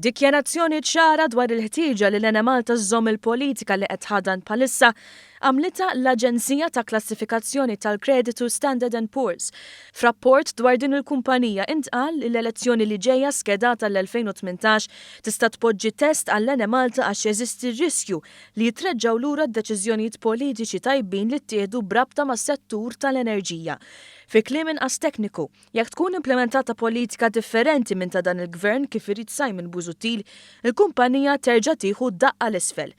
Dikjarazzjoni ċara dwar il-ħtieġa li l-Enemalta żżomm il-politika li qed tħaddan bħalissa għamlitha l-aġenzija ta' klassifikazzjoni tal-kreditu Standard and Poor's. F'rapport dwar din il-kumpanija intqal li l-elezzjoni li ġejja skedata għall-2018 tista' tpoġġi test għall-Enemalta għax jeżisti r-riskju li jitreġġgħu lura d-deċiżjonijiet politiċi tajbin li ttieħdu b'rabta mas-settur tal-enerġija. Fi kliem inqas tekniku, Jekk tkun implimentata politika differenti minn ta' dan il-Gvern kif irid Simon Busuttil, il-kumpanija terġa' tieħu daqqa 'l isfel.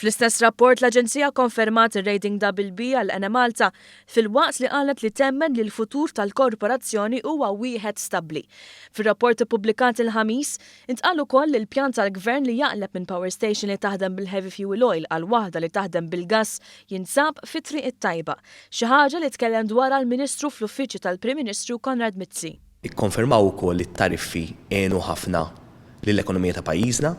Fl-istess rapport l-aġenzija kkonfermat ir-rating double B għal Enemalta filwaqt li qalet li temmen li l-futur tal-korporazzjoni huwa wieħed stabbli. Fir-rapport ippubblikat il-Ħamis, intqal ukoll li l-pjan tal-Gvern li jaqleb minn power station li taħdem bil-heavy fuel oil għal waħda li taħdem bil-gass jinsab fit-triq it-tajba. Xi ħaġa li tkellem dwarha l-Ministru fl-Uffiċċju tal-Prim Ministru Konrad Mizzi. Ikkonfermaw ukoll li t-tariffi għenu ħafna lill-ekonomija ta' pajjiżna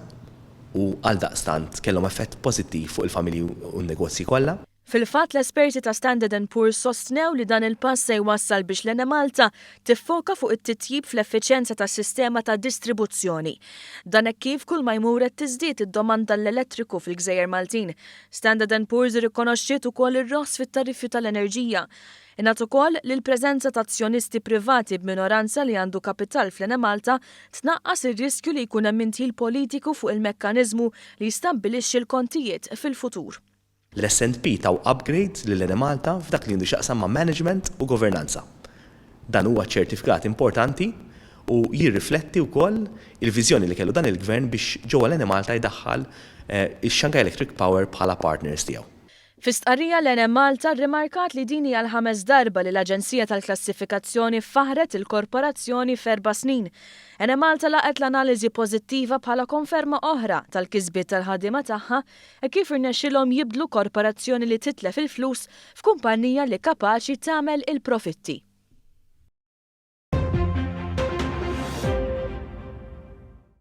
u għaldaqstant kellhom effett pożittiv fuq il-familji u n-negozji kollha. Fil-fatt, l-esperti ta' Standard and Poor's sostnew li dan il-pass se jwassal biex l-Enemalta tiffoka fuq it-titjib fl-effiċjenza tas-sistema ta' distribuzzjoni. Dan hekk kif kull ma jmur qed tiżdied id-domanda għall-elettriku fil-gżejjer Maltin. Standard and Poor's irrikonoxxiet ukoll ir-roħs fit-tariffi tal-enerġija. Ingħad ukoll li l-preżenza ta' azzjonisti privati b'minoranza li għandu kapital fl-Enemalta tnaqqas ir-riskju li jkun hemm indħil politiku fuq il-mekkaniżmu li jistabbilixxi l-kontijiet fil-futur. L-S&P taw upgrade lil Enemalta f'dak li għandu x'jaqsam ma' management u governanza. Dan huwa ċertifikat importanti u jirrifletti wkoll il-viżjoni li kellu dan il-Gvern biex ġewwa l-Enemalta jdaħħal ix-Shanghai Electric Power bħala partners tiegħu. Fi stqarrija l-Enemalta rrimarkat li din hija l-ħames darba li l-aġenzija tal-klassifikazzjoni faħħret il-korporazzjoni f'erba' snin. Enemalta laqgħet l-analiżi pożittiva bħala konferma oħra tal-kisbiet tal-ħaddiema tagħha hekk kif irnexxielhom jibdlu korporazzjoni li titlef il-flus f'kumpanija li kapaċi tagħmel il-profitti.